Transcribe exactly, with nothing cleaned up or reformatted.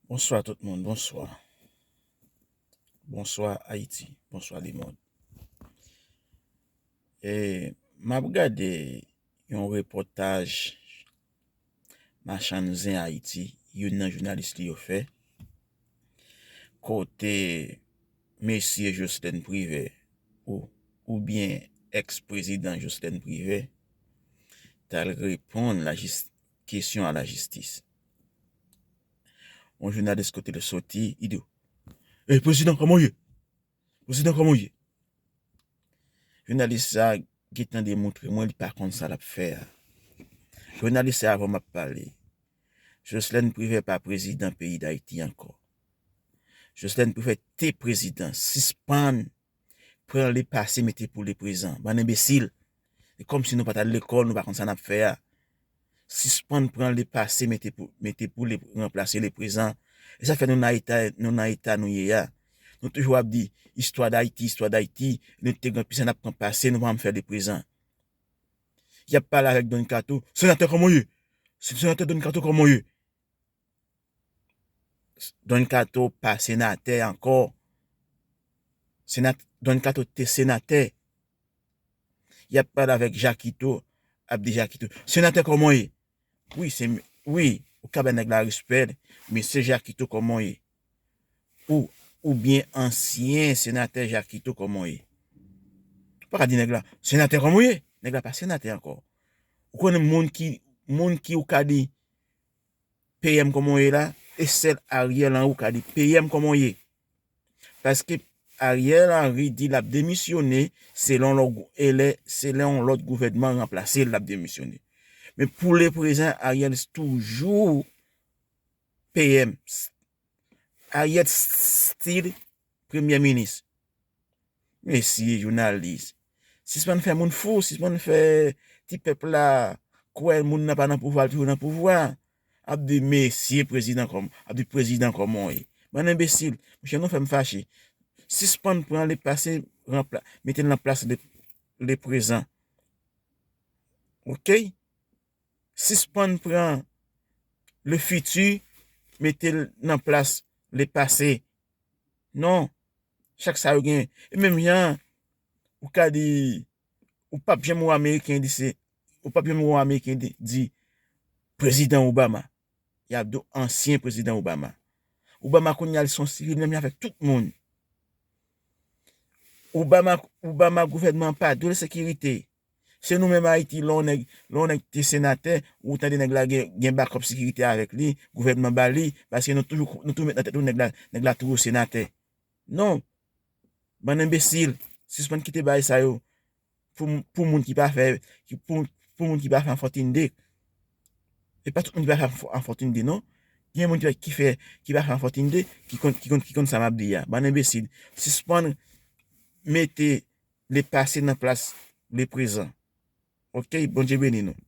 Bonswa tout moun, bonswa. Bonswa Ayiti, bonswa lemonn. E, m ap gade yon repòtaj Machann Zen Ayiti, youn nan jounalis li yo fè, kote mesye Jocelyn Privert ou, oubyen èks prezidan Jocelyn Privert t al reponn lajis-, kesyon a lajistis. Yon jounalis kote l soti, li di w, "Ey, prezidan, kòman w ye? Prezidan, kòman w ye?" Jounalis sa gentan demontre mwen li pa konn sa l ap fè a. Jounalis sa, avan m ap pale, Jocelyn Privert pa prezidan peyi Dayiti ankò. Jocelyn Privert te prezidan. Sispann pran lepase mete pou leprezan. Bann enbesil. Se kòmsi nou pa t al lekòl, nou pa konn sa n ap fè a. Sispann pran lepase mete pou, mete pou le, ranplase leprezan. E sa fè nou nan eta, nou nan eta nou ye a. Nou toujou ap di, "Istwa Dayiti, istwa Dayiti," nou te gen plis n ap pran pase, nou pa janm fè leprezan. Y ap pale avèk Don Kato, "Senatè, kòman w ye? Se-, senatè Don Kato, kòman w ye?" Don Kato pa senatè ankò. Senat-, Don Kato te senatè. Y ap pale avèk Jakito, ap di Jakito, "Senatè, kòman w ye?" Wi, se, wi, ou ka bay nèg la respè, mesye Jakito, kòman w ye? Ou, oubyen ansyen senatè Jakito, kòman w ye? Ou pa ka di nèg la, "Senatè, kòman w ye?" Nèg la pa senatè ankò. Ou konnen moun ki, moun ki ou ka di, "P M, kòman w ye la?" E sèl Ariel Henry ou ka di, "P M, kòman w ye?" Paske Ariel Henry di l ap demisyone, selon lòt gou-, e lè, selon lòt gouvènman ranplase l, l ap demisyone. Men pou leprezan, Ariel toujou P M. Ariel still premye minis. Mesye jounalis, sispann fè moun fou, sispann fè ti pèp la kwè moun nan pa nan pouvwa, l toujou nan pouvwa. Ap di mesye prezidan kòm, ap di prezidan kòman w ye. Bann enbesil, monchè, nou fè m fache. Sispann pran lepase, ranpla-, mete l nan plas le, leprezan. Oke? Sispann pran le fiti, mete l nan plas lepase. Non. Chak sa yo gen. E menm jan, ou ka di, ou p ap janm wè Ameriken di se, ou p ap janm wè Ameriken di, di Prezidan Obama. Y ap di w ansyen Prezidan Obama. Obama kounye a li se yon sivil menm jan avèk tout moun. Obama, Obama gouvènman an pa dwe l sekirite. Se nou menm Ayiti, lè yon nèg, lè yon nèg te senatè, ou tande nèg la gen, gen bakòp sekirite avèk li, gouvènman ba li, paske nou toujou, nou toujou met nan tèt nou nèg la, nèg la toujou senatè. Non. Bann enbesil, sispann kite bagay sa yo pou, pou moun ki pa fè, ki, pou, pou moun ki pa fè anfòtinde. E pa tout moun ki pa fè anfò-, anfòtinde, non. Gen moun ki, ki fè, ki pa fè anfòtinde, ki konn, ki konn, ki konn sa m ap di a. Bann enbesil, sispann mete lepase nan plas leprezan. Oke, Bondye beni nou.